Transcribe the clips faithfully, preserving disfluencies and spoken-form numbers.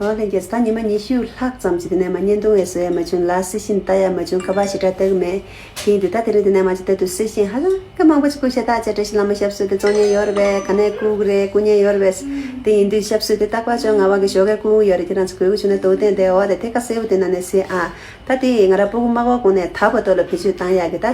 ཨོ་ལྷན་རྒྱས། ད་ཉི་མ་ཉི་ཤུ་ལྷག་ཙམ་ཅིག་དེ་ནས་མ་བརྙན་ཐུང་བས་བཟོ་ཡ་མ་བྱུང་། ལ་སི་ཤིན་ལྟ་ཡ་མ་བྱུང་། ཁ་པར་ཞེ་དྲག་སྟེར་གི་མེད། དེ་ཡིན་དུས་ད་དེ་རིང་དེ་ནས་མ་ཅིག་ལྟ་དུས་སི་ཤིན་ཧ་ལམ་གི་མང་པོ་ཅིག་བསྐུར་ཤག་ད་ཅེ་བཀྲ་ཤིས་ལྷ་མོ་ཞབས་སོར་དེ་བཙོང་མཁན་ཡོད་རེད་པས། ག་ནས་བསྐུར་གི་རེད། བསྐུར་མཁན་ཡོད་རེད་པས། དེ་ཡིན་དུས་ཞབས་སོར་དེ་རྟག་པར་ཅོ་ང་བ་གི་ཞོགས་ཀས་བསྐུར་ཡོད་རེད། ཁྱེད་རང་ཚོ་དགོས་ཀྱི་བྱུང་ན་འདུག་སྟེ་དེ་འོ་དེ་ཐད་ཀར་གསལ་པོ་དེ་ན་ནས་གཟིགས་ཨ། ད་དེ་ང་རང་སྤུ་གུ་མ་འགོར་གོང་ནས་ད་བར་དུ་ལ་བེད་སྤྱོད་བཏང་ཡག་གི་ད་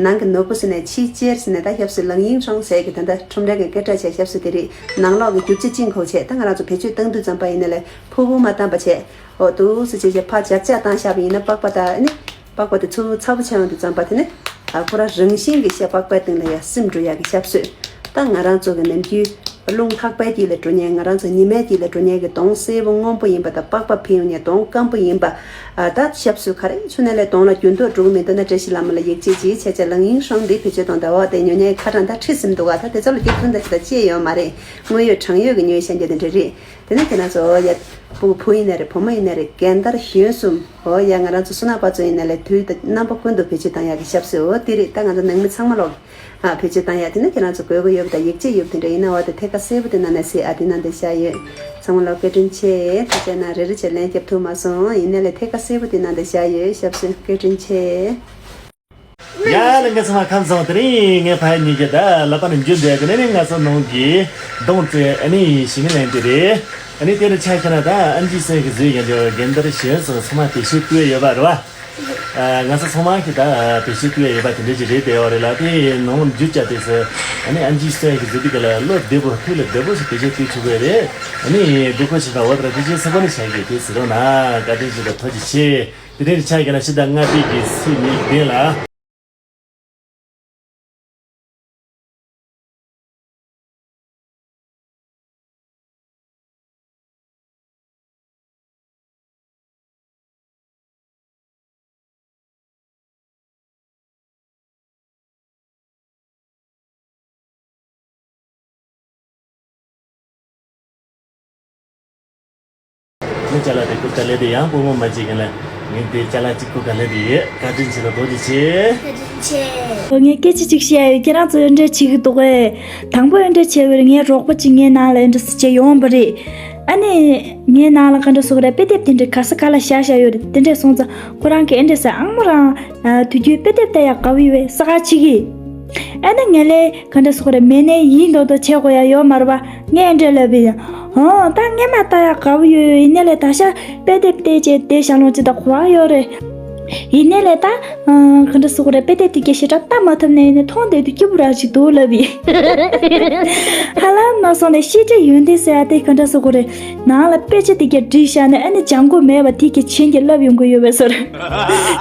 ནང་གི་ནོར་བུ་ཟེར་ནས་ཕྱི་ཅེར་ཟེར་ནས་ད་ཞབས་སོར་ལང་ཡིང་ཧྲོང་ཟེར་གི་ད་ད་ཁྲོམ་རའི་གི་སྐད་གྲགས་ཆེ་ཞབས་སོར་དེ་རེད། ནང་ལོགས་གི་རྒྱུ་ཆ་ཅིག་མཁོ་ཆེ། ད་ང་རང་ཚོ་བེད་སྤྱོད་བཏང་དུས་ཙམ་པ་ཡིན་ན་ལས་ཕུ་བོ་མ་བཏང་པ་བྱས། འོ་འདུག་སེ་བྱས་བྱས་ཕར་ཇག་ཇག་བཏང་བཞག་པ་ཡིན་ན་པགས་པ་ད་ཨ་ནི་པགས་པ་དེ་ཚུར་ཚ་པོ་ཆགས་ཡོང་དུས་ཙམ་པ་དེ་ནི་ཨ་ཁོ་རང་རང་བཞིན་གྱི་ཤ་པགས་པའི་སྟེང་ལ་ཡ་སིམ་འགྲོ་ཡག་གི་ཞབས་སོར། ད་ང་རང་ཚོ་གི་ནམ་རྒྱུན་རླུང་ལྷགས་པའི་དཀྱིལ་ལ་འགྲོ་མཁན། ང་རང་ཚོ་ཉི་མའི་དཀྱིལ་ལ་འགྲོ་མཁན་གྱི་གདོང་སེར་པོ་སྔོན་པོ་ཡིན་པ་དང་། པགས་པ་འཕེལ་ཡོང་མཁན་གདོང་སྐམ་པོ་ཡིན་པ། ཨ་ད་ཞབས་སོར་ག་རེ་བྱུང་ན་ལས་གདོང་ལ་འགྱུར་ལྡོག་འགྲོ་གི་མི་འདུག་ན་བཀྲ་ཤིས་ལྷ་མོ་ལ་ཡིག་ཆ་ཅིག་བྱས་བྱས་ལང་ཡིང་ཧྲོང་འདི་བེད་སྤྱོད་གཏོང་དང་། འོ་དེ་ཉོ་མཁན་ཁ་གྲངས་ད་ཁྲི་ཟིན་འདུག་ག་ད་དེ་ཚོ་ལ་སྐྱེ་ཁུན་ད་ཅི་ད་ཅི་ཡོད་མ་རེད། དངོས་ཡོད་དྲང་ཡོད་ཀྱི་ཉོས་ཤ་འདི་འདྲ་རེད། དེ་ནས་ཁྱེད་རང་ཚོ་ཡ་སྤུ་གུ་བུ་ཡིན་ན་རེད། བུ་མོ་ཡིན་ན་རེད། རྒན་དར་གཞོན་གསུམ། འོ་ཡ་ང་རང་ཚོ་བསོད་ནམས་པ་ཚོ་ཡིན་ན་ལས་དུས་དང་རྣམ་པ་ཀུན་ཏུ་བེད་སྤྱོད་བཏང་ཡག་གི་ཞབས་སོར། འོ་དེ་རེད། ད་ང་ཚོ་ནང་མི་ཚང་མ་ལོག་ཨ་བེད་སྤྱོད་བཏང་ཡག་དེ་ནས་ཁྱེད་རང་ཚོ་དགོས་ཀྱི་ཡོད་པ་དང་ཡིག་ཆ་ཡོད་པ་དེ་འདྲ་ཡིན་ན་འོ་དེ་ཐད་ཀར་གསལ་པོ་དེ་ནང་ནས་གཟིགས་ཨ། དེ་ནང་དུ་བཞག་ཡོད། ཚང་མ་ལོག་བཀའ་དྲིན་ཆེ། ཐུགས་རྗེ་གནང་། རེ་རེ་བྱས་ལན་རྒྱབ་ཐུབ་མ་སོང་། ཡིན་ན་ལས་ཐད་ཀར་གསལ་པོ་དེ་ནང་དུ་བཞག་ཡོད། ཞབས་སོར་བཀའ་དྲིན་ཆེ། ཡ་ལ་ངའི་ཚང་མ་ཁམས་བཟང་། དེ་རིང་ངའི་ཕ་ཡུལ་ཉིད་ཀྱི་ད་ལ་པ་ནས་འཇུ་འདོད་ཀྱི་ནས་ནི་ང་ཚོ་ནང་གི་གདོང་ཙེ་ཨ་ནི་ཞིང་ལན་དེ་རེད། ཨ་ནི་དེ་རུ་ཆ་ཁྱེད་ན་ད་ཨན་ཇི་སོན་གྱི་ཟོས་ཀྱི་འདྲ་བ་རྒན་དར་གཞོན་སོང་ཚང་མ་བེད་སྤྱོད་བཏུས་ཡོད་པ་རེད་བ། ང་ཚོ་ཚང་མ་གི་ད་བེད་སྤྱོད་བཏུས་ཡོད་པ་དེ་འདྲ་ཅིག་རེད་བསྡད་ཡོད་རེད་ལ། དེ་ནང་འཇུ་བྱ་དེ་ཚོ་ཨ་ནི་ཨན་ཇི་སོན་གྱི་ཟོས་དེ་ག་ལ་བློ་བདེ་པོ་ཐུགས་ལ་བདེ་པོ་ཞིག་བེད་སྤྱོད་བཏུས་ཆོག་གི་རེད། ཨ་ནི་སྡུག་པོ་ཞིག་དང་འོ་དེ་ར་དེ་ཅིག་སོ་པ་ནི་བྱ་གི་དེ་ཟེར་རོགས་གནང་། བཀའ་དྲིན་ཆེ་དང་ཐུགས་རྗེ་ཆེ། དེ་རིང་ཆ་ཡོད་ན་ཕྱི་ཟླ་ལྔ་པའི་གི་ཚེས་ཉི་ཤུ་ལ། ངས་ཅ་ལག་དེ་བསྐུར་ག་ལེ་དེ་ཡང་སྤོ་མོ་མ་བྱེད་མཁན་ལ་ངས་དེ་ཅ་ལག་གཅིག་བསྐུར་ག་ལེ་དེ་ཡོད། བཀའ་དྲིན་ཆེ་དང་རྡོ་རྗེ་ཆེ། ངས་སྐད་ཆ་གཅིག་བཤད་ཡོད། ཁྱེད་རང་ཚོ་འདི་འདྲ་བྱེད་ཀྱི་འདུག་གས། དང་པོ་འདི་འདྲ་བྱས་པར་ངའི་རོགས་པ་གཅིག་ངའི་ནང་ལ་འདི་འདྲ་སེ་བྱས་ཡོང་བ་རེད། ཨ་ནི་ངའི་ནང་ལ་ག་འདྲ་ཟེར་དགོས་རེད། དཔེ་དེབ་དེ་འདྲ་ག་ས་ག་ལ་བཞག་བཞག་ཡོད་རེད། དེ་འདྲ་སོང་ཙང་ཁོ་རང་གིས་འདི་འདྲ་ཟེར། ཨ་མ་རང་དུས་རྒྱུན་དཔེ་དེབ་ལྟ་ཡག་དགའ་པོ་ཡོད་པས་ས་ག་བྱེད་ཀྱི། ཨ་ནི་ངས་ལས་ག་འདྲ་ཟེར་དགོས་རེད། མེད་ནའི་ཡིན་མདོག་མདོག་བྱེད་དགོས་ཡ་ཡོད་མ་རེད་པ། ངས་འདྲ་ལབ་པས། ཨོ་ད་ངས་མ་ལྟ་ཡག་དགའ་པོ་ཡོད་ཡོད། ཡིན་ནའི་ལས་ད་ཤ་དཔེ་དེབ་བལྟས་བྱས་བསྡད་བཞག་ལོང་ཅི་ད་གོ་བ་ཡོད་རེད། ཡིན་ནའི་ལས་ད་ཨ་ག་འདྲ་ཟེར་དགོས་རེད། དཔེ་དེབ་དེ་གས་ཞེ་དྲག་ལྟ་མ་ཐུབ་ནའི་ཡིན་ནའི་མཐོང་བསྡད་དུས་སྐྱིད་པོ་རང་ཞིག་འདུག་ལབ་པས། ཧ་ལམ་མ་སོང་ནས་ཤེས་བྱ་ཡོན་ཏན་ཟེར་ཡ་དེ་ག་འདྲ་ཟེར་དགོས་རེད། ནང་ལ་དཔེ་ཆ་དེ་གས་བསྒྲིགས་བཞག་ནས་ཨ་ནི་སྦྱང་དགོས་མེད་པ་དེ་གས་བྱིན་གྱིས་བརླབས་ཡོང་གི་ཡོད་པའི་བཟོ་འདྲ།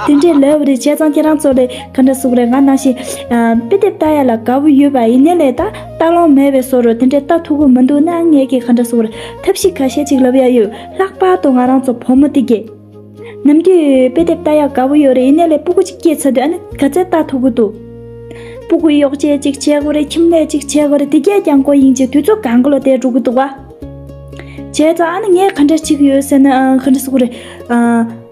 དེ་འདྲས་ལབ་པ་རེད། བྱས་ཙང་ཁྱེད་རང་ཚོ་ལས་ག་འདྲ་ཟེར་དགོས་རེད། ང་ནང་བཞིན་ཨ་དཔེ་དེབ་ལྟ་ཡ་ལ་དགའ་པོ་ཡོད་པ་ཡིན་ནའི་ལས་ད་ལྟ་ལོང་མེད་པའི་བཟོ་འདྲ། དེ་འདྲས་ལྟ་ཐུབ་ཀྱི་མི་འདུག་ན་ངས་གས་ག་འདྲ་ཟེར་དགོས་རེད། ཐབས་ཤེས་ཁ་ཤས་ཅིག་ལབ་ཡ་ཡོད། ལྷག་པར་དུ་ང་རང་ཚོ་བུ་མོ་དེ་གས་ནམ་རྒྱུན་དཔེ་དེབ་ལྟ་ཡག་དགའ་པོ་ཡོད་རེད། ཡིན་ནའི་ལས་སྤུ་གུ་གཅིག་སྐྱེས་ཚར་དུས་ཨ་ནི་ག་ཚད་ལྟ་ཐུབ་ཀྱི་འདུག་སྤུ་གུ་གཡོག་བྱེད་ཅིག་བྱེད་དགོས་རེད། ཁྱིམ་ལས་ཅིག་བྱེད་དགོས་རེད། དེ་གས་ཀྱང་ཁོ་ཡིན་ཅིག་དུས་ཚོད་གང་ག་ལོ་དེ་འགྲོ་གི་འདུག་བ། བྱས་ཙང་ཨ་ནི་ངས་ག་འདྲ་བྱེད་ཀྱི་ཡོད་ཟེར་ན་ཨ་ག་འདྲ་ཟེར་དགོས་རེད། ཨ་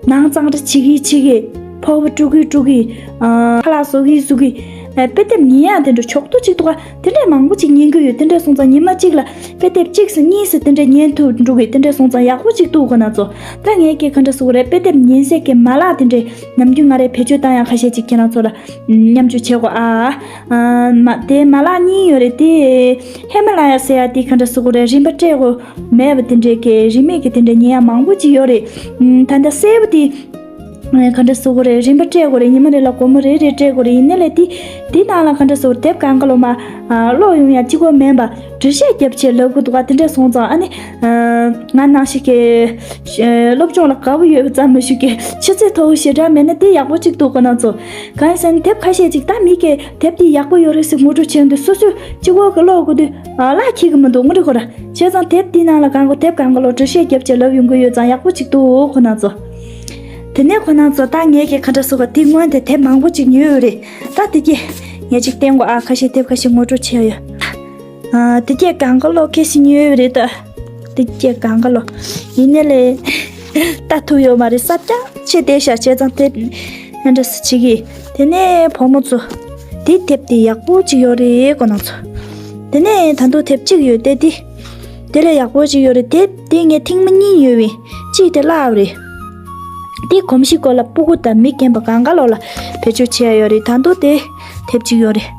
ནང་གཙང་སྦྲ་བྱེད་ཀྱི་བྱེད་ཀྱི། ཕོར་པ་བཀྲུ་གི་བཀྲུ་གི། ཨ་ཁ་ལག་བཟོ་གི་བཟོ་གི། ཨ་དཔེ་དེབ་ཉན་ཡག་དེ་འདྲ་ཕྱོགས་གཏོགས་ཅིག་འདུག་ག་དེ་འདྲས་མང་པོ་ཅིག་ཉན་གྱི་ཡོད། དེ་འདྲས་སོང་ཙང་ཉི་མ་གཅིག་ལ་དཔེ་དེབ་གཅིག་ཙམ་གཉིས་ཙམ་དེ་འདྲས་ཉན་ཐུབ་འགྲོ་གི། དེ་འདྲས་སོང་ཙང་ཡག་པོ་ཅིག་འདུག་ཁོ་ན་ཚོ། ད་ངས་ཀྱིས་ག་འདྲ་ཟེར་དགོས་རེད། དཔེ་དེབ་ཉན་སའི་གི་མ་ལག་དེ་འདྲས་ནམ་རྒྱུན་ང་རས་བེད་སྤྱོད་བཏང་ཡག་ཁ་ཤས་ཅིག་ཁྱེད་རང་ཚོ་ལ་མཉམ་སྤྱོད་བྱེད་དགོས་ཨ། ཨ་མ་དེ་མ་ལག་གཉིས་ཡོད་རེད། དེ་ཧི་མ་ལ་ཡ་ཟེར་ཡ་དེ་ག་འདྲ་ཟེར་དགོས་རེད། རིན་པ་སྤྲད་དགོས་མེད་པ་དེ་འདྲས་ཀྱི་རིན་མེད་ཀྱི་དེ་འདྲས་ཉན་ཡ་མང་པོ་ཅིག་ཡོད་རེད། ཨ་ད་ལྟ་སེར་པོ་དེ། ཨ་ག་འདྲ་ཟེར་དགོས་རེད། རིན་པ་སྤྲད་དགོས་རེད། ཉི་མ་རེ་ལ་སྒོར་མོ་རེ་རེ་སྤྲད་དགོས་རེད། ཡིན་ནའི་ལས་དེ་དེ་ནང་ལ་ག་འདྲ་ཟེར་དགོས་རེད། དེབ་གང་ག་ལོ་མ་ཨ་ཀློག་ཡོང་ཡ་གཅིག་པོ་མིན་པ་འགྲེལ་བཤད་རྒྱབ་བྱས་ལབ་དགོས་འདུག་ག་དེ་འདྲས་སོང་ཙང་ཨ་ནི་ཨ་ང་ནང་བཞིན་གྱི་ཨ་སློབ་སྦྱོང་ལ་དགའ་པོ་ཡོད་པ་ཙམ་མ་ཞུ་གི་ཆུ་ཚད་མཐོ་པོ་ཞེ་དྲག་མེད་ན་དེ་ཡག་པོ་གཅིག་འདུག་ཁོ་ན་ཚོ། གང་ཡིན་ཟེར་ན་དེབ་ཁ་ཤས་ཅིག་ད་མི་གིས་དེབ་དེ་ཡག་པོ་ཡོད་རེད་ཟེར་ངོ་སྤྲོད་བྱས་འདུག་སོ་སོས་གཅིག་པོ་གི་ཀློག་དགོས་དུས་ཨ་ལག་འཁྱེར་གི་མི་འདུག་ངོ་འདྲི་ཁོ་ར། བྱས་ཙང་དེབ་དེའི་ནང་ལ་གང་དགོས་དེབ་གང་ག་ལོ་འགྲེལ་བཤད་རྒྱབ་བྱས་ལབ་ཡོང་གི་ཡོད་ཙང་ཡག་པོ་ཅིག་འདུག་ཁོ་ན་ཚོ། དེ་ནས་ཁོ་ན་ཚོ་ད་ངས་ཀྱི་ག་འདྲ་ཟེར་དགོས་དེ་སྔོན་དེ་དེབ་མང་པོ་ཅིག་ཉོས་ཡོད་རེད། ད་དེ་གས་ངས་ཅིག་བསྟན་དགོས་ཨ། ཁ་ཤས་དེབ་ཁ་ཤས་ངོ་སྤྲོད་བྱས་ཡོད། ཨ་དེ་གས་གང་ག་ལོ་ཁ་ཤས་ཉོས་ཡོད་རེད་ད། དེ་གས་གང་ག་ལོ། ཡིན་ནའི་ལས་ལྟ་ཐུབ་ཡོད་མ་རེད། གསར་རྐྱང་བྱས་བསྡད་ཤག་བྱས་ཙང་དེ་ཨ་འདྲ་སེ་བྱེད་གི། དེ་ནས་བུ་མོ་ཚོ། དེ་དེབ་དེ་ཡག་པོ་ཅིག་ཡོད་རེད་ཁོ་ན་ཚོ། དེ་ནས་ད་དུང་དེབ་གཅིག་ཡོད་དེ་དེ། དེ་ལས་ཡག་པོ་ཅིག་ཡོད་རེད། དེབ་དེ་ངས་ཐེངས་མ་གཉིས་ཉོས་པས། གཅིག་དེ་བརླག་པ་རེད། དེ་གོམས་གཤིས་སྐོར་ལ་སྤུ་གུ་དང་མི་རྒན་པ་གང་ག་ལོག་ལ་བེད་སྤྱོད་བྱས་ཡོད་རེད། ད་དུང་དེ་དེབ་གཅིག་ཡོད་རེད།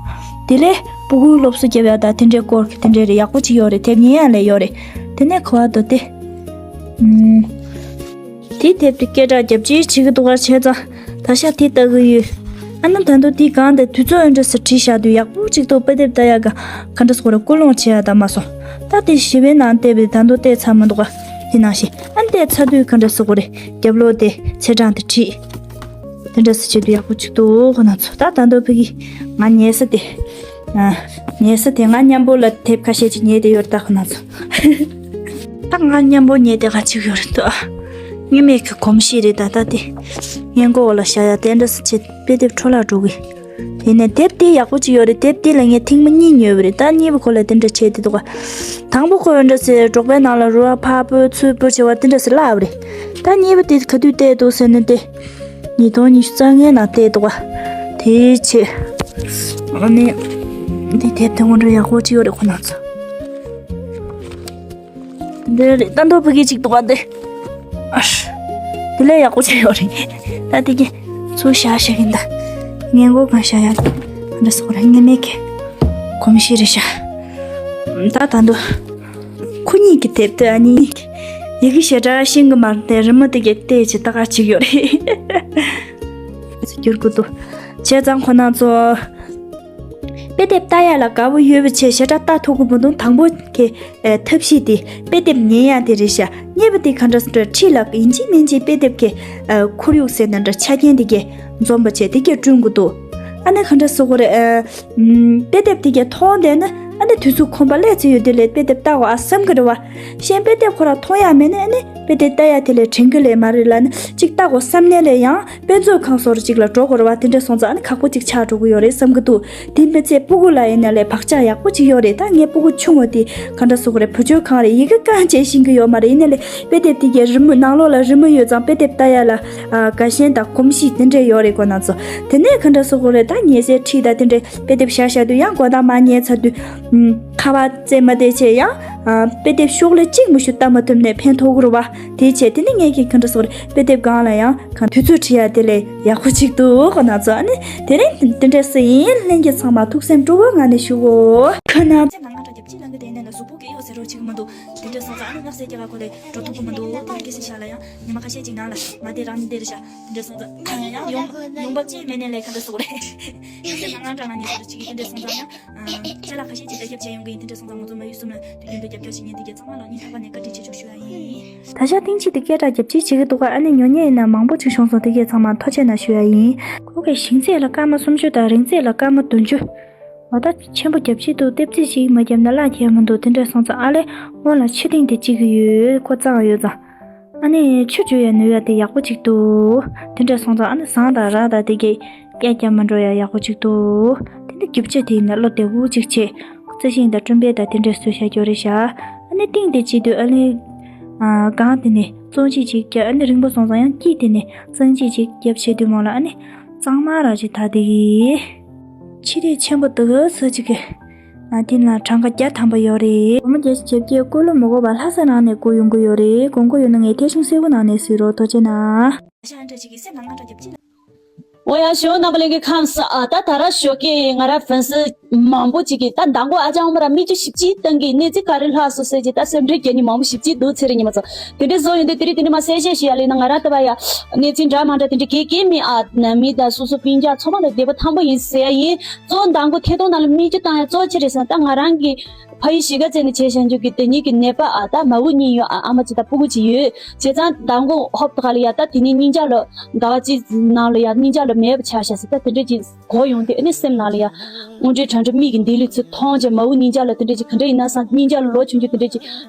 དེ་ལས་སྤུ་གུའི་སློབ་གསོ་རྒྱབ་ཡ་དང་དེ་འདྲའི་སྐོར་གྱི་དེ་འདྲའི་རེད། ཡག་པོ་གཅིག་ཡོད་རེད། དེབ་ཉན་ཡ་ལས་ཡོད་རེད། དེ་ནས་ག་བ་དུ་དེ། ཨུམ། དེ་དེབ་དེ་སྐད་གྲགས་རྒྱབ་ཅིག་བྱེད་ཀྱི་འདུག་ག་བྱས་ཙང་ད་ཤ་དེ་ལྟ་གི་ཡོད། ཨ་ནི་ད་དུང་དེའི་སྒང་དེ་དུས་ཚོད་འདྲ་སེ་བྲིས་བཞག་དུས་ཡག་པོ་གཅིག་འདུག་དཔེ་དེབ་ལྟ་ཡ་ག་ག་འདྲ་སེ་ཁོ་རེ་ཀུན་སློང་བྱེད་ཡ་ད་མ་སོང་། ད་དེ་ཞི་བའི་ནང་བལྟས་པའི་ད་དུང་བལྟས་ཚར་མི་འདུག་ག་དེ་ནང་བཞིན་ཨ་ནི་བལྟས་ཚར་དུས་ག་འདྲ་སེ་ཁོ་རེ་རྒྱབ་ལོགས་དེ་ཚེས་གྲངས་དེ་བྲིས། དེ་འདྲ་སེ་བྱེད་དུས་ཡག་པོ་གཅིག་འདུག་ཁོ་ན་ཚོ། ད་ད་དུང་ཕ་གི་ང་ཉལ་ས་དེ། ཨ། ཉལ་ས་དེ་ང་མཉམ་པོ་ལ་དེབ་ཁ་ཤས་ཅིག་ཉལ་བསྡད་ཡོད་རེད་ད་ཁོ་ན་ཚོ། ད་ང་མཉམ་པོ་ཉལ་བསྡད་ག་ཅིག་ཡོད་རེད་ད། ངའི་མིག་གི་གོམས་གཤིས་རེད་ད། ད་དེ་སྔས་མགོ་འོག་ལ་བཞག་ཡ་དེ་འདྲ་སེ་བྱེད་དཔེ་དེབ་འཕྲོ་བརླག་འགྲོ་གི། དེ་ནས་དེབ་དེ་ཡག་པོ་ཅིག་ཡོད་རེད། དེབ་དེ་ལ་ངས་ཐེངས་མ་གཉིས་ཉོས་པ་རེད། ད་གཉིས་པ་ཁོ་ལ་དེ་འདྲ་བྱས་དེ་འདུག་ག་དང་པོ་ཁོ་འདྲ་སེ་འབྲོག་པའི་ནང་ལ་རུ་བ་ཕར་སྤོས་ཚུར་སྤོས་བྱེད་པ་དེ་འདྲ་སེ་བརླག་པ་རེད། ད་གཉིས་པ་དེ་ག་དུས་བལྟས་འདུག་ཟེར་ན་དེ། ཉིས་སྟོང་ཉི་ཤུ་རྩ་ལྔའི་ནང་བལྟས་འདུག་ག་དེའི་ཆེད། ཨ་ནི། འདི་དེབ་དེ་སྔོན་འགྲོ་ཡག་པོ་ཅིག་ཡོད་རེད་ཁོ་ན་ཚོ། འདི་རེད་ད་མདོ་ཕ་གི་ཅིག་འདུག་ག་འདི། ཨ། དེ་ལས་ཡག་པོ་ཅིག་ཡོད་རེད། ད་དེ་གི་ཚུར་བཞག་བཞག་གིན་ད། སྔས་མགོ་གང་བཞག་ཡ། འདི་སོགས་རེད། ངའི་མིག་གི་གོམས་གཤིས་རེད་ཤག་ད་ད་འདུག་ཁོ་གཉིས་ཀྱི་དེབ་དེ་ཨ་ནི། ཡི་གེ་ཞེ་དྲག་ཤེས་གི་མ་རེད་དེ་རི་མོ་དེ་གས་བལྟས་བྱས་ལྟ་ག་ཅིག་ཡོད་རེད། བསྒྱུར་དགོས་འདུག་བྱས་ཙང་ཁོ་ན་ཚོ། དཔེ་དེབ་ལྟ་ཡ་ལ་དགའ་བོ་ཡོད་པ་བྱས་ཞེ་དྲག་ལྟ་ཐུབ་ཀྱི་མི་འདུག་དང་པོ་གི་ཨ་ཐབས་ཤེས་དེ་དཔེ་དེབ་ཉན་ཡ་དེ་རེད་ཤག་གཉིས་པ་དེ་ག་འདྲ་སེ་འདྲ་ཁྲིད་ལ་ཡིན་གཅིག་མིན་གཅིག་དཔེ་དེབ་ཀྱི་ཨ་ཁོར་ཡུག་ཟེར་ན་འདྲ་ཆ་རྐྱེན་དེ་གས་འཛོམས་པ་བྱས་དེ་གས་བསྐྲུན་དགོས་འདུག་ཨ་ནི་ག་འདྲ་སེ་ཁོ་རེ་ཨ། ཨུམ། དཔེ་དེབ་དེ་གས་མཐོང་བསྡད་ན་ཨ་ནི་དུས་ཚོད་ཁོམ་པ་སླེབས་ཚར་ཡོད་དུས་ལ་དཔེ་དེབ་ལྟ་དགོས་ཨ་བསམ་གི་རེད་བ། གཞན་དཔེ་དེབ་ཁོ་རང་མཐོང་ཡ་མེད་ན་ཨ་ནི་དཔེ་དེབ་ལྟ་ཡ་དེ་ལས་དྲན་གི་ལས་མ་རེད་ལ་ནི་གཅིག་ལྟ་དགོས་བསམ་ནས་ལས་ཡང་དཔེ་མཛོད་ཁང་སོགས་གཅིག་ལ་འགྲོ་དགོས་རེད་བ། དེ་འདྲ་སོང་ཙང་ཨ་ནི་ཁག་པོ་གཅིག་ཆགས་འགྲོ་གི་ཡོད་རེད་བསམ་གི་འདུག་དེ་མི་ཚད་སྤུ་གུ་ལ་ཡིན་ན་ལས་བག་ཆགས་ཡག་པོ་གཅིག་ཡོད་རེད། ད་ངའི་སྤུ་གུ་ཆུང་བ་དེ་ག་འདྲ་སེ་ཁོ་རེ་བུ་བཅོལ་ཁང་རེད། ཡི་གེ་རྐང་བྱས་ཤེས་གི་ཡོད་མ་རེད། ཡིན་ན་ལས་དཔེ་དེབ་དེ་གས་རི་མོ་ནང་ལོགས་ལ་རི་མོ་ཡོད་ཙང་དཔེ་དེབ་ལྟ་ཡ་ལ་ཨ་དགའ་ཞེན་དང་གོམས་གཤིས་དེ་འདྲ་ཡོད་རེད་ཁོ་ན་ཚོ། དེ་ནས་ག་འདྲ་སེ་ཁོ་རེ་ད་ཉལ་སའི་འཁྲིས་དང་དེ་འདྲའི་དཔེ་དེབ་བཞག་བཞག་དུས་ཡང་དགོང་དག་མར་ཉལ་ཚར་དུས། ཨུམ། ཁ་པར་རྩེད་མ་དེ་བྱས་ཡང་། ཨ། དཔེ་དེབ་ཤོག་ལྷེ་གཅིག་མི་ཞུ་ལྟ་མ་ཐུབ་ནས་ཕན་ཐོགས་ཀྱི་རེད་བ། དེ་བྱས་དེ་ནི་ངས་ཀྱིས་ག་འདྲ་སེ་དཔེ་དེབ་སྒང་ལ་ཡང་གང་དུས་ཚོད་བྲི་ཡ་དེ་ལས་ཡག་པོ་གཅིག་འདུག་གོ་ན་ཚོ་ཨ་ནི་དེ་རིང་དེ་འདྲ་སེ་ཡིན། ལྷན་རྒྱས་ཚང་མ་ཐུགས་སེམས་སྤྲོ་བོའི་ངང་ནས་བཞུགས་གོ་ཁོ་ན། སེམས་ལ་དངངས་སྐྲག་རྒྱབ་ཅིག་ལངས་ཀྱི་དེ་ནས་ལ་གཟུགས་པོ་སྐྱེ་ཡོད་ཟེར་རོགས་བྱེད་ཀྱི་མི་འདུག་དེ་འདྲ་སོང་ཙང་ཨ་ནི་སྔགས་སེ་སྐྱེ་བ་ཁོ་ལས་འགྲོ་ཐུབ་ཀྱི་མི་འདུག་དེ་སྐད་ཆ་བཤད་ལ་ཡང་ཉི་མ་ཁ་ཤས་ཅིག་ནང་ལ་ང་དེ་རང་ནི་དེ་རེད་ཤག་དེ་འདྲ་སོང་ཙང་ཡང་ཡོང་ཡོང་འབབ་ཅིག་མེད་ནས་ལས་ག་འདྲ་སེ་རེད། སེམས་ལ་དངངས་སྐྲག་ལངས་ནས་ཟེར་རོགས་བྱེད་ཀྱི་དེ་འདྲ་སོང་ཙང་ཡང་། ཅ་ལག་ཁ་ཤས་ཅིག་ལྟ་རྒྱབ་བྱས་ཡོང་གི་ཡིན། དེ་འདྲ་སོང་ཙང་ང་ཚོ་མ་ཡུལ་གསུམ་ལ་དུས་རྒྱུན་དུ་རྒྱབ་སྐྱོར་བྱེད་མཁན་དེ་གས་ཚང་མ་ལ་སྙིང་ཐག་པ་ནས་བཀའ་དྲིན་ཆེ་ཞུ་ཞུ་ཡ་ཡིན། ད་ཆ་ཐེངས་གཅིག་དེ་སྐད་གྲགས་རྒྱབ་ཅིག་བྱེད་ཀྱི་འདུག་ག་ཨ་ནི་ཉོ་མཁན་ཡིན་ན་མང་པོ་ཅིག་བྱུང་སོང་། དེ་གས་ཚང་མ་ཐུགས་རྗེ་གནང་ཞུ་ཡ་ཡིན། ཁོ་གི་ཞིང་ཚད་ལ་སྐར་མ་སུམ་ཅུ་དང་རིང་ཚད་ལ་སྐར་མ་བདུན་ཅུ། ལོ་ད་ཆེན་པོ་རྒྱབ་ཅིག་འདུག་ལྟེབ་རྩེག་ཅིག་མ་བརྒྱབ་ན་གླ་ཁེལ་མི་འདུག་དེ་འདྲ་སོང་ཙང་ཨ་ལས་སྔོན་ལ་ཆུ་ཏིང་དེ་གཅིག་གི་ཡོད། ཁོ་གཙང་ཡོད་ཙང་། ཨ་ནི་ཆུ་འཇུ་ཡ་ནུས་ཡ་དེ་ཡག་པོ་ཅིག་འདུག་དེ་འདྲ་སོང་ཙང་ཨ་ནི་ཟངས་དང་རག་དང་དེ་གས་གཡར་རྒྱག་མ་འགྲོ་ཡ་ཡག་པོ་ཅིག་འདུག་དེ་ནི་རྒྱུ་ཆ་དེ་ཡིན་ན་བློ་བདེ་བོ་ཅིག་བྱས། རྩི་ཤིང་དང་སྤྲིན་པ་དང་དེ་འདྲ་བཟོས་བཞག་རྒྱུ་རེད་ཤག་ཨ་ནི་ཏིང་དེ་བྱེད་དུས་ཨ་ནི། ཨ། སྒང་དེ་ནས་བཙོང་གཅིག་ཅིག་བརྒྱབ། ཨ་ནི་རིང་པོ་སོང་ཙང་ཡང་དཀྱིལ་དེ་ནས་བཙོང་གཅིག་ཅིག་བརྒྱབ་བྱས་དུས་མོ་ལ་ཨ་ནི། གཙང་མ་ར་ཅིག་ད་དེ་གི་ཆེ་རིགས་ཆེན་པོ་འདུག་ག་ས་ཅིག་གི་ཨ་དེ་ལ་གྲངས་ཀ་བརྒྱ་ཐམ་པ་ཡོད་རེད། སྒོར་མོ་བརྒྱ་ཞིག་བརྒྱབ་རྒྱུའི་བཀོལ་སློབ་མི་དགོས་པར་ལྷ་ས་ནང་ནས་བསྐུར་ཡོང་གི་ཡོད་རེད། དགོས་མཁོ་ཡོད་ན་ངས་ཐད་གཞུང་གསལ་པོ་ནང་ནས་གཟིགས་རོགས། ཐུགས་རྗེ་གནང་། ཨོ་ཡ་ཞོ་རྣམ་པ་ལྷན་རྒྱས་ཁམས་བཟང་། ཨ་ད་ད་ར་ཞོ་ཀེ་ང་ར་ཧྥན་སི་མང་པོ་ཅིག་གིས་ད་མདང་དགོང་ཨ་ཅག་འོ་མ་ར་མིག་ཆུ་ཞིབ་ཅིག་བཏང་གི་གནས་ཚུལ་ག་རེ་ལྷག་སོང་ཟེར་གྱི་ད་སེམས་ཁྲལ་རྒྱག་མཁན་མང་པོ་ཞིབ་ཅིག་འདུག་ཚེ་རིང་ཉི་མ་ཚོ་དེ་འདྲའི་བཟོ་ཡོང་དུས་དེ་རིང་དེ་འདྲ་མ་གསལ་བཤད་ཞུ་ཡ་ལས་ན་ང་རང་ལྟ་བ་ཡ་གནས་ཚུལ་འདྲ་མ་འདྲ་དེ་འདྲ་གེ་གེ་མིན། ཨ་ནང་མི་དང་སོ་སོ་སྤུན་ཀྱག་ཚང་མ་ལ་བདེ་པོ་ཐང་པོ་ཡིན་ཟེར་ཡ་ཡིན། གཙོ་མདང་དགོང་ཐད་གཏོང་ནང་ལ་མིག་ཆུ་བཏང་ཡ་གཙོ་ཆེ་རེད་ཟེར་ན་ད་ང་རང་གི་ཕ་ཡུལ་གཞིས་ཀ་རྩེ་ནས་བྱས་ཞང་ཆུང་གི་དེ་གཉིས་ཀྱི་ནད་པ་ཨ་ད་མ་བུ་གཉིས་ཡོད། ཨ་ཨ་མ་གཅིག་དང་སྤུ་གུ་གཅིག་ཡོད། བྱས་ཙང་མདང་དགོང་ཧོབ་ཏེ་ག་ལ་ཡ་ད་དེ་ནས་སྙིང་རྗེ་ལོ་ཟླ་བ་གཅིག་ནང་ལ་ཡ་སྙིང་རྗེ་ལོ་མེད་པ་ཆགས་ཤག་ཟེར། ད་དེ་འདྲ་ཅིག་གོ་ཡོང་དུས་ཨ་ནི་སེམས་ནང་ལ་ཡ་སྔོན་འགྲོའི་གྲ་སྒྲིག་མིག་གི་འདི་ལུས་ཚུར་མཐོང་བྱས་མ་བུ་སྙིང་རྗེ་ལོ་དེ་འདྲ་ཅིག་ག་འདྲ་ཡིན་ན་བསམ། སྙིང་རྗེ་ལོ་ལོ་ཆུང་ཆུང་དེ་འདྲ་ཅིག་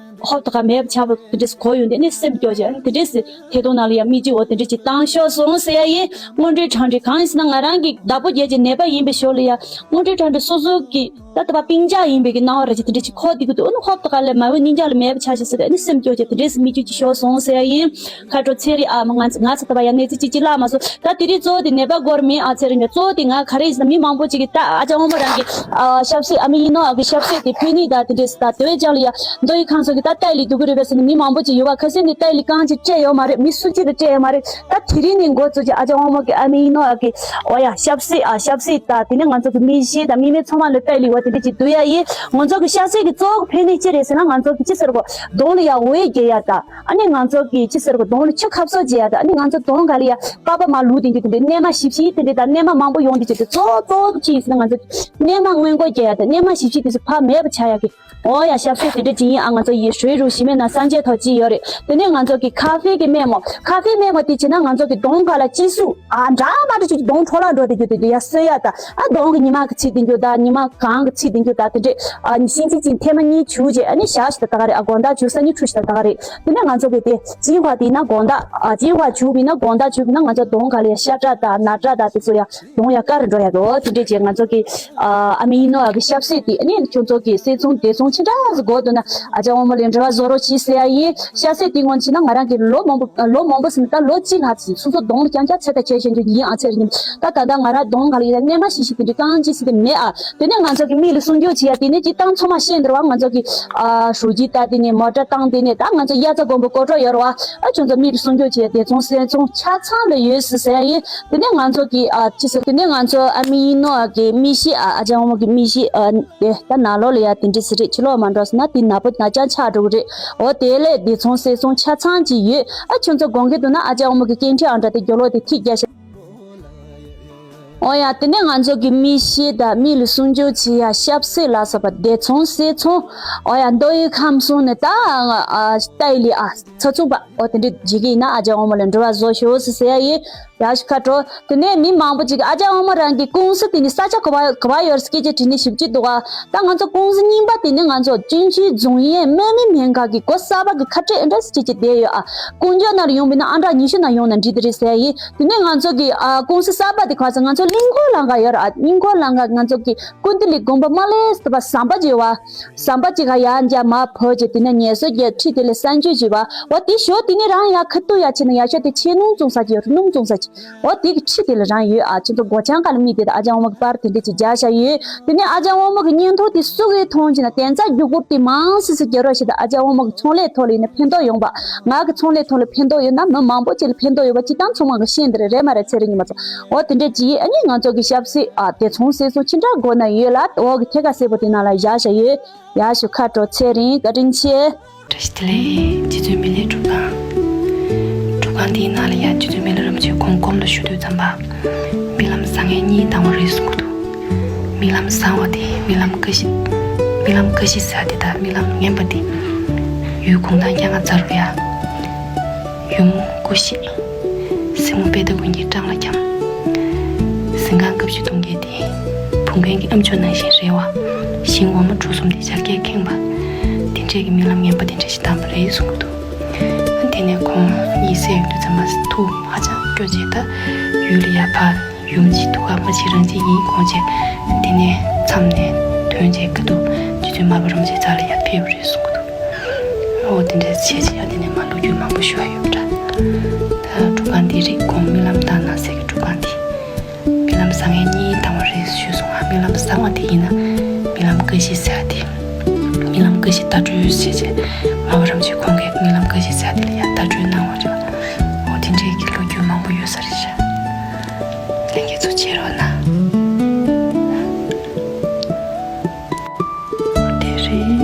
ཧོབ་ཏེ་ག་མེད་པ་ཆགས་པ་དེ་འདྲ་ཅིག་གོ་ཡོང་དུས་ཨ་ནི་སེམས་སྐྱོ་བྱས་ཨ་ནི་དེ་འདྲ་ཟེར་ཐད་གཏོང་ནང་ལ་ཡ་མིག་ཆུ་འོ་དེ་འདྲ་ཅིག་བཏང་ཤོར་སོང་ཟེར་ཡ་ཡིན། སྔོན་འགྲོའི་གྲ་སྒྲིག་གང་ཡིན་ཟེར་ན་ང་རང་གི་བདག་པོ་རྒྱལ་གྱི་ནད་པ་ཡིན་པའི་ཞོར་ལ་ཡ་སྔོན་འགྲོའི་གྲ་སྒྲིག་སོ་སོ་གི་ད་ལྟ་བ་སྤུན་ཀྱག་ཡིན་པའི་གི་སྣང་བ་ར་ཅིག་དེ་འདྲ་ཅིག་གོ་བསྡད་ཀྱི་འདུག་ཨ་ནི་ཧོབ་ཏེ་ག་ལ་མ་བུ་སྙིང་རྗེ་ལོ་མེད་པ་ཆགས་ཤག་ཟེར་ཨ་ནི་སེམས་སྐྱོ་བྱས་དེ་འདྲ་ཟེར་མིག་ཆུ་ཅིག་ཤོར་སོང་ཟེར་ཡ་ཡིན། ཁ་དྲོ་ཚེ་རིང་ཨ་མ་ང་ང་ཚོ་ད་བ་ཡ་གནས་ཚུལ་ཅིག་ཅིག་བརླག་མ་སོང་། ད་དེ་རིང་གཙོ་བོ་དེ་ནད་པ་སྐོར་མིན། ཨ་ཚེ་རིང་གཙོ་བོ་དེ་ང་ག་རེ་ཡིན་ཟེར་ན་མི་མང་པོ་ཅིག་གིས་ད་ཨ་ཅག་འོ་མ་རང་གི་ཨ་ཞབས་སེ་ཨ་མི་ཡིན་ནོ་ཨ་གི་ཞབས་སེ་དེ་ཕུལ་ནི་ད་དེ་འདྲ་ཟེར། ད་དེ་བས་ཀྱང་ལ་ཡ་མདོ་དབུས་ཁམས་གསུམ་གི་ད་ཏའི་ལི་སྡུག་གི་རེད་པས་ཟེར་ནས་མི་མང་པོ་ཅིག་ཡོད་པ། ཁ་སང་ནས་ཏའི་ལི་རྐང་གཅིག་སྤྲད་ཡོད་མ་རེད། མི་སུ་གཅིག་ལ་སྤྲད་ཡོད་མ་རེད། ད་དེ་རིང་ནས་འགོ་བཙུགས་ཀྱི་ཨ་ཅག་དབང་མོ་གི་ཨ་མི་ཡིན་ནོ་ཨ་གི་ཨོ་ཡ་ཞབས་སྲིད་ཨ་ཞབས་སྲིད་ད་དེ་ནས་ང་ཚོ་གི་མི་གཞི་དང་མི་མེད་ཚང་མ་ལ་ཏའི་ལི་བ་དེ་འདྲ་ཅིག་བསྡུ་ཡ་ཡིན། ང་ཚོ་གི་ཞབས་སྲིད་ཀྱི་གཙོ་བོ་ཕན་ནུས་ཅི་རེད་ཟེར་ན། ང་ཚོ་གི་ཅི་ཟེར་གོ་གདོང་ལ་ཡ་འོད་རྒྱས་ཡ་ད། ཨ་ནི་ང་ཚོ་གི་ཅི་ཟེར་གོ་གདོང་ལ་ཆུ་ཁ་གསོ་བྱེད་ཡ་ད། ཨ་ནི་ང་ཚོ་གདོང་ག་ལ་ཡ་པགས་པ་མར་ལུག་དེ་འདྲ་དེ་འདྲ་གནས་མ་ཞིབ་ཞིབ་དེ་འདྲ་ད་གནས་མ་མང་པོ་ཡོང་དེ་ཅིག་དེ་གཙོ་གཙོ་ཅི་ཡིན་ཟེར་ན། ང་ཚོ་གནས་མ་སྔོན་འགོག་རྒྱག་ཡ་ད། གནས་མ་ཞིབ་ཞིབ་དེ་ཚོ་ཕར་མེད་པ་བྱ་ཡ་གི་ཨོ་ཡ་ཞབས་སྲིད་དེ་འདྲ་ཅིག་ཡིན། ཨ་ང་ཚོ་ཡི་ཧྲུའི་རུ་ཞི་མེ་ན་སངས་རྒྱས་ཐོག་ཅིག་ཡོད་རེད། དེ་ནས་ང་ཚོ་གི་ཁ་ཧྥེ་གི་སྨན་མོ། ཁ་ཧྥེ་སྨན་མོ་དེ་བྱས་ན་ང་ཚོ་གི་གདོང་ག་ལ་ཅི་སུ་ཨ་འདྲ་མ་འདྲ་ཅིག་གདོང་འཕྲོ་བརླག་འགྲོ་དེ་རྒྱུ་དེ་དེ་ཡ་གསོ་ཡ་ད། ཨ་གདོང་གི་ཉི་མ་གི་ཚིག་དེ་རྒྱུ་ད། ཉི་མ་གང་གི་ཚིག་དེ་རྒྱུ་ད། དེ་འདྲས་ཨ་ཤིང་ཚིག་ཅིག་ཐེངས་མ་གཉིས་བྱུག་རྗེས་ཨ་ནི་ཞག་ཞིག་ད་ད་ག་རེད། ཨ་དགོང་དག་བྱུག་སང་ཉིན་འཁྲུ་ཞིག་ད་ད་ག་རེད། དེ་ནས་ང་ཚོ་གི་དེ་ཅིན་ཧྭ་དེ་ན་དགོང་དག་ཨ་ཅིན་ཧྭ་བྱུག་པ་ཡིན་ན་དགོང་དག་བྱུག་པ་ཡིན་ན་ང་ཚོ་གདོང་ག་ལ་ཡ་ཤ་ཁྲག་དང་ན་ཁྲག་དང་དེ་ཚོ་ཡ་གདོང་ཡ་དཀར་རུ་འགྲོ་ཡ་རོ། དེ་འདྲས་བྱས་ང་ཚོ་གི་ཨ་ཨ་མི་ཡིན་ནོ་ཨ་གི་ཞབས་སྲིད་དེ་ཨ་ནི་ཁྱོད་ཚོ་གི་སེ་ཚོང་དེ་ཚོང་ཆེ་འདྲ་ཟིག་དགོས་འདུག་ན། ཨ་ཅག་དབང་མོ་ལ་འབྲེལ་བ་བཟོ་རོགས་གྱིས་ཟེར་ཡ་ཡིན། ཤ་སེ་དེ་སྔོན་ཕྱིན་ན་ང་རང་གི་ལོ་མང་པོ་ལོ་མང་པོ་ཟིན་ད་ལོ་གཅིག་ལྷག་ཙམ་སོ་སོ་གདོང་ལ་རྐྱང་རྐྱང་ཚད་ད་བྱས་བཞིན་དུ་ཡིན། ཨ་ཚེ་རིང་ད་ད་ལྟ་ང་རང་གདོང་ག་ལ་ཡིན་ན་གནས་མ་ཤིག་ཤིག་དེ་འདྲ་རྐང་གཅིག་ཟིན་དེ་མེད། ཨ་དེ་ནས་ང་ཚོ་གི་མི་ལ་སྲུང་སྐྱོབ་བྱེད་ཡ་དེ་ནས་ཅི་བཏང་ཚང་མ་ཤེས་འདིར་བ། ང་ཚོ་གི་ཨ་ཧྲུའུ་ཅི་ད་དེ་ནས་མོ་ཊ་བཏང་དེ་ནས་ད་ང་ཚོ་དབྱར་རྩྭ་དགུན་འབུ་བརྐོ་འགྲོ་ཡོད་ར་བ། ཨ་ཁྱོད་ཚོ་མི་ལ་སྲུང་སྐྱོབ་བྱེད་ཡ་དེ་ཚོང་སེ་ཚོང་ཆ་ཚང་ལ་ཡོད་ཟེར་ཟེར་ཡ་ཡིན། དེ་ནས་ང་ཚོ་གི་ཨ་ཅི་ཟེར་དེ་ནས་ང་ཚོ་ཨ་མི་ཡིན་ནོ་ཨ་གི་མི་ཤི་ཨ་ཨ་ཅག་དབང་མོ་གི་མི་ཤི་ཨ། དེ་ད་ནང་ལོགས་ལ་ཡ་དེ་འདྲ་ཟེར་རེད། ཕྱི་ལོགས་མ་འགྲོ་ཟེར་ན་དེ་ནག་པོ་ནག་རྐྱང་ཆགས་འགྲོ་གི་རེད། འོ་དེ་ལས་དེ་ཚོང་སེ་ཚོང་ཆ་ཚང་ཅིག་ཡོད། ཨ་ཁྱོད་ཚོ་དགོངས་ཀྱི་འདུག་ན་ཨ་ཅག་དབང་མོ་གི་སྐད་འཕྲིན་ཨང་གྲངས་དེ་རྒྱབ་ལོགས་དེ་ཐིག་རྒྱག་ཤག་འོ་ཡ་དེ་ནས་ང་ཚོ་གི་མི་ཤི་དང་མི་ལ་སྲུང་སྐྱོབ་བྱེད་ཡ་ཞབས་སེ་ལ་སོགས་པ་དེ་ཚོང་སེ་ཚོང་། འོ་ཡ་མདོ་དབུས་ཁམས་གསུམ་ནས་ད་ཨ་ཏའི་ལི་ཨ་ཚ་ཚུགས་པ། འོ་དེ་འདྲ་བྱེད་ཀྱི་ཡིན་ན་ཨ་ཅག་དབང་མོ་ལ་འབྲེལ་བ་བཟོ་ཤོག་ཟེར་ཟེར་ཡ་ཡིན། ཡ་ཤི་ཁ་དྲོ། དེ་ནས་མི་མང་པོ་ཅིག་ཨ་ཅག་དབང་མོ་རང་གི་ཀུང་སི་དེ་ནི་ས་ཆ་ག་བ་ག་བ་ཡོད་སྐད་ཆ་དྲིས་ནས་ཞིབ་ཅིག་འདུག་ཨ། ད་ང་ཚོ་ཀུང་སི་རྙིང་པ་དེ་ནི་ང་ཚོ་ཅིན་ཤུའི་རྫོང་ཡན་སྨན་མི་སྨན་ཁང་གི་སྒོ་གསར་པ་གི་ཁ་སྤྲོད་ཨེ་འདྲ་ཅིག་ཅིག་བསྡད་ཡོད་ཨ། ཀུང་ཇོ་ནང་ལ་ཡོང་བས་ན་ཨང་གྲངས་ཉི་ཤུ་ནང་ཡོང་ན་འགྲིག་དེ་རེད་ཟེར་ཡ་ཡིན། དེ་ནས་ང་ཚོ་གི་ཨ་ཀུང་སི་གསར་པ་དེ་ག་ཚོད་ང་ཚོ་གླིང་སྐོར་ལམ་ཁ་ཡོད་ར་ཨ། གླིང་སྐོར་ལམ་ཁ་ང་ཚོ་གི་ཀུན་བཏུས་ལི་དགོན་པ་མ་ལས་སྟབས་ཟམ་པ་ཅིག་ཡོད་བ། ཟམ་པ་གཅིག་ག་ཡར་འཇག་མར་བབས་བྱས་དེ་ནས་ངལ་གསོ་རྒྱག་ཁྲིད་དེ་ལས་གསར་འཇུག་བྱེད་པ། འོ་དེ་ཞོ་དེ་ནས་རང་ཡར་ཁ་ཐུག་ཡར་ཕྱིན་ན་ཡར་ཤོག་དེ་ཆེ་སྣུམ་བཙོང་ས་ཅིག་ཡོད་རེད། སྣུམ་བཙོང་ས་ཅིག་འོ་དེ་གི་ཁྲིད་དེ་ལ་རང་ཡོད་ཨ། ཁྱེད་ཚོ་སྒོ་བྱང་ཁ་ལ་མི་དེ་དང་ཨ་ཅག་དབང་མོ་གི་པར་དེ་འདྲ་ཅིག་རྒྱག་བཞག་ཡོད། དེ་ནས་ཨ་ཅག་དབང་མོ་གི་བརྙན་ཐུང་དེ་སུ་གིས་མཐོང་བྱས་ན་དེ་ཚ་རྒྱུ་གུར་དེ་མང་སེ་སེ་རྒྱག་རོགས་བྱེད་དང་། ཨ་ཅག་དབང་མོ་གི་ཚོང་ལས་ཐོག་ལ་ཡིན་ན་ཕན་ཐོགས་ཡོང་པ། ང་གི་ཚོང་ལས་ཐོག་ལ་ཕན་ཐོགས་ཡོད་ན་མི་མང་པོ་ཅིག་ལ་ཕན་ཐོགས་ཡོད་པ་སྤྱིར་བཏང་ཚང་མ་གི་ཤེས་འདི་རེད་མ་རེད། ཚེ་རིང་ཉི་མ་ཚོ། འོ་དེ་འདྲ་ཅིག་ཨ་ནི་ང་ཚོ་གི་ཞབས་སེ་ཨ་དེ་ཚོང་སེ་ཚོང་ཅི་འདྲ་སྒོ་ན་ཡོད་ལ་འོག་གི་ཐད་ཀ་སེར་པོ་དེ་ནང་ལ་བཞག་བཞག་ཡོད། ཡ་ཞུ་ཁ་དྲོ་ཚེ་རིང་བཀའ་དྲིན་ཆེ། བཀྲ་ཤིས་བདེ་ལེགས། རྗེ་བཙུན་མི་ལའི་སྒྲུབ་ཁང་། སྒྲུབ་ཁང་འདིའི་ནང་ལ་ཡ་རྗེ་བཙུན་མི་ལ་རིན་པོ་ཆེ་ཁོང་སྒོམ་ལ་བཞུགས་དུས་ཙམ་པ། རྨི་ལམ་བཟང་ངན་གཉིས་ལྡང་བ་རེད་གསུང་གི་འདུག་རྨི་ལམ་བཟང་བ་དེ་རྨི་ལམ་དགའ་ཞིག་རྨི་ལམ་དགའ་ཞིག་ཟེར་དེ་དང་རྨི་ལམ་ངན་པ་དེ། ཡུལ་གུང་ཐང་རྐྱང་ང་ཚར་བ་ཡ། ཡུམ་སྐུ་གཤེགས། སྲིང་མོ་དཔལ་ལྡན་ཀུན་གྱི་བྲང་ལ་འཁྱམས། གཟིམ་ཁང་སྐབས་ཤིག་གདུང་རྒྱལ་དེ། བུང་བའི་གི་ཨ་མཆོག་ནང་བཞིན་རེ་བ། ཞིང་འོ་མ་གྲོ་གསུམ་དེ་ཞག་བརྒྱད་ཁེངས་པ། དེ་འདྲས་ཀྱི་རྨི་ལམ་ངན་པ་དེ་འདྲས་ཤིག་བཏང་པ་རེད་གསུང་གི་འདུག་དེ་ནས་ཁོང་གཉིད་སད་ཡོང་དུས་ཙམ་པ་ཐུགས་ཧ་ཅང་སྐྱོ་བྱས་ད་ཡུལ་ལ་ཡར་ཕར་ཡུམ་གྱི་ཐུགས་ཁ་མ་བྱེད་རང་བྱེད་ཡིན་དགོངས་བྱས། དེ་ནས་མཚམས་ནས་ཐོན་བྱས་ཁ་ཐུག་རྗེ་བཙུན་མར་པ་རིན་པོ་ཆེའི་རྩ་ལ་ཡར་ཕེབས་པ་རེད་གསུང་གི་འདུག་འོ་དེ་འདྲས་བྱས་བྱས་ཡང་དེ་ནས་མ་ལོ་རྒྱུས་མང་པོ་ཞུ་བ་ཡོད་པ་འདྲ། ད་སྒྲུབ་ཁང་འདི་རིགས་ཁོང་རྨི་ལམ་བཏང་ན་ཟེར་གི་སྒྲུབ་ཁང་འདི། རྨི་ལམ་བཟང་ངན་གཉིས་བཏང་བ་རེད་ཞུས་སོང་ང་། རྨི་ལམ་བཟང་བ་དེ་ཡིན་ན་རྨི་ལམ་དགའ་ཞིག་ཟེར་ཡ་དེ། རྨི་ལམ་དགའ་ཞིག་བརྡ་སྤྲོད་བྱས་བྱས་མར་པ་རིན་པོ་ཆེ་ཁོང་གིས་རྨི་ལམ་དགའ་ཞིག་ཟེར་ཡ་དེ་ལ་ཡང་བརྡ་སྤྲོད་གནང་བ་རེད། འོ་དེ་འདྲས་ཀྱི་ལོ་རྒྱུས་མང་པོ་ཡོད་ས་རེད་ཤག་ལྷན་རྒྱས་ཚོ་མཇལ་རོགས་གནང་། དེ་རེད།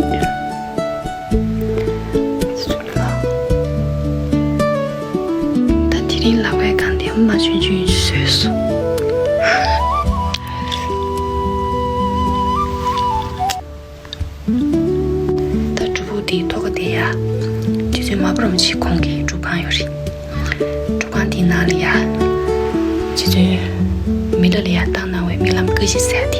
ད་དེ་རིང་ལག་པའི་སྒང་དེ་མ་ཆུན་ཆུན་བཟོས་སོང་། ད་སྒྲུབ་ཕུག་དེའི་ཐོག་ཁ་དེ་ཡ། རྗེ་བཙུན་མར་པ་རིན་པོ་ཆེ་ཁོང་གི་སྒྲུབ་ཁང་ཡོད་རེད། སྒྲུབ་ཁང་དེའི་ནང་ལ་ཡ། རྗེ་བཙུན་མི་ལ་ལ་ཡ་བཏང་གནང་བའི་རྨི་ལམ་དགའ་ཞིག་ཟེར་ཡ་དེ།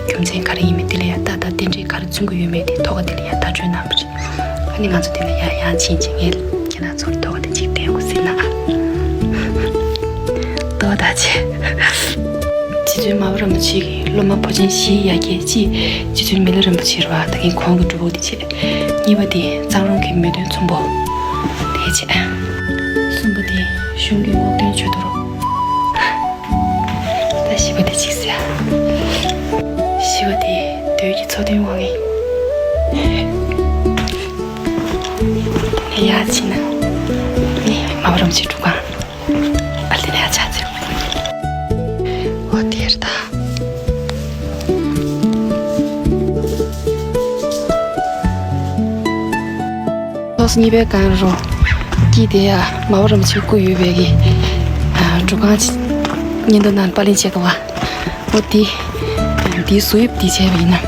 རྒྱུ་མཚན་ག་རེ་ཡིན་མིན་དེ་ལ་ཡ་ལྟ་ད་རྟེན་འབྲེལ་ག་རེ་མཚོན་གྱི་ཡོད་མེད་དེ་ཐོག་ཁ་དེ་ལ་ཡ་བརྡ་སྤྲོད་གནང་བ་རེད། ཨ་ནི་ང་ཚོ་དེ་ལ་ཡ་ཡང་ཕྱིན་ཅིག་ངས་ཁྱེད་རང་ཚོར་ཐོག་ཁ་དེ་ཅིག་བསྟན་དགོས་ཟེར་ན་ཨ། ལྟོས་ད་བྱས། རྗེ་བཙུན་མར་པ་རིན་པོ་ཆེ་གི་སློབ་མ་ཕོ་ཆེན་བཞི་ཡ་གྱལ་གཅིག་རྗེ་བཙུན་མི་ལ་རིན་པོ་ཆེ་རེད་བ། ད་གིན་ཁོང་གི་སྒྲུབ་ཕུག་དེ་བྱས། གཉིས་པ་དེ་གཙང་རོང་གི་མེས་སྟོན་ཚོམ་བུ། དེ་བྱས། གསུམ་པ་དེ་གཞུང་གི་རྔོག་སྟོན་ཆོས་རྡོར། ད་བཞི་པ་དེ་གཅིག་ཟེར། བཞི་པ་དེ་འདོད་ཀྱི་མཚོ་སྟོན་དབང་ངེ། ཡ་ཕྱིན་ན། ནི་མ་བ་རམ་ཆེ་འགྲོ་གང་། ཨ་ལི་ནས་ཡ་ཆ་ཚེ། འོ་དེར་ད། ལོ་གཉིས་པའི་སྒང་རོ། སྐྱིད་དེ་ཡ་མ་བ་རམ་ཆེ་སྐུ་ཡོད་པའི་གི། ཨ་འགྲོ་གང་ཆེ། ཉིན་དུ་ནང་པ་ལིན་ཆེ་ག་བ། འོ་དེ། དེའི་བཟོ་དབྱིབས་དེ་བྱས་པ་ཡིན་ན།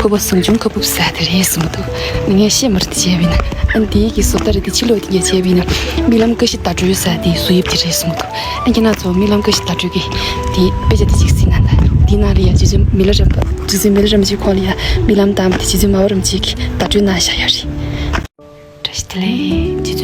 ཕུ་བོ་ཟངས་ཆུང་ཁ་སྦུབ་ཟ་དེ་རེད་གསུངས་འདུག་ངས་ཤེས་མ་རེད་དེ་བྱས་པ་ཡིན་ན། ཨ་དེའི་གི་བཟོ་ལྟ་རེད་དེ་ཕྱི་ལོགས་དེ་ངས་བྱས་པ་ཡིན་ན། རྨི་ལམ་ཀ་ཤི་ཟླ་སྒྲོན་ཟ་དེའི་བཟོ་དབྱིབས་དེ་རེད་གསུངས་འདུག་ཨ་ཁྱེད་རང་ཚོ་རྨི་ལམ་ཀ་ཤི་ཟླ་སྒྲོན་གི་དེ་དཔེ་ཆ་དེ་གཅིག་གཟིགས་ན་ད། དེའི་ནང་ལ་ཡ་རྗེ་བཙུན་མི་ལ་རས་པ། རྗེ་བཙུན་མི་ལ་རས་པ་ཆེ་ཁོང་ལ་ཡ་རྨི་ལམ་བཏང་བ་དེ་རྗེ་བཙུན་མ་བ་རམ་ཆེ་གི་ཟླ་སྒྲོན་ནང་བཞག་ཡོད་རེད། བཀྲ་ཤིས་བདེ་ལེགས། རྗེ་བཙུན།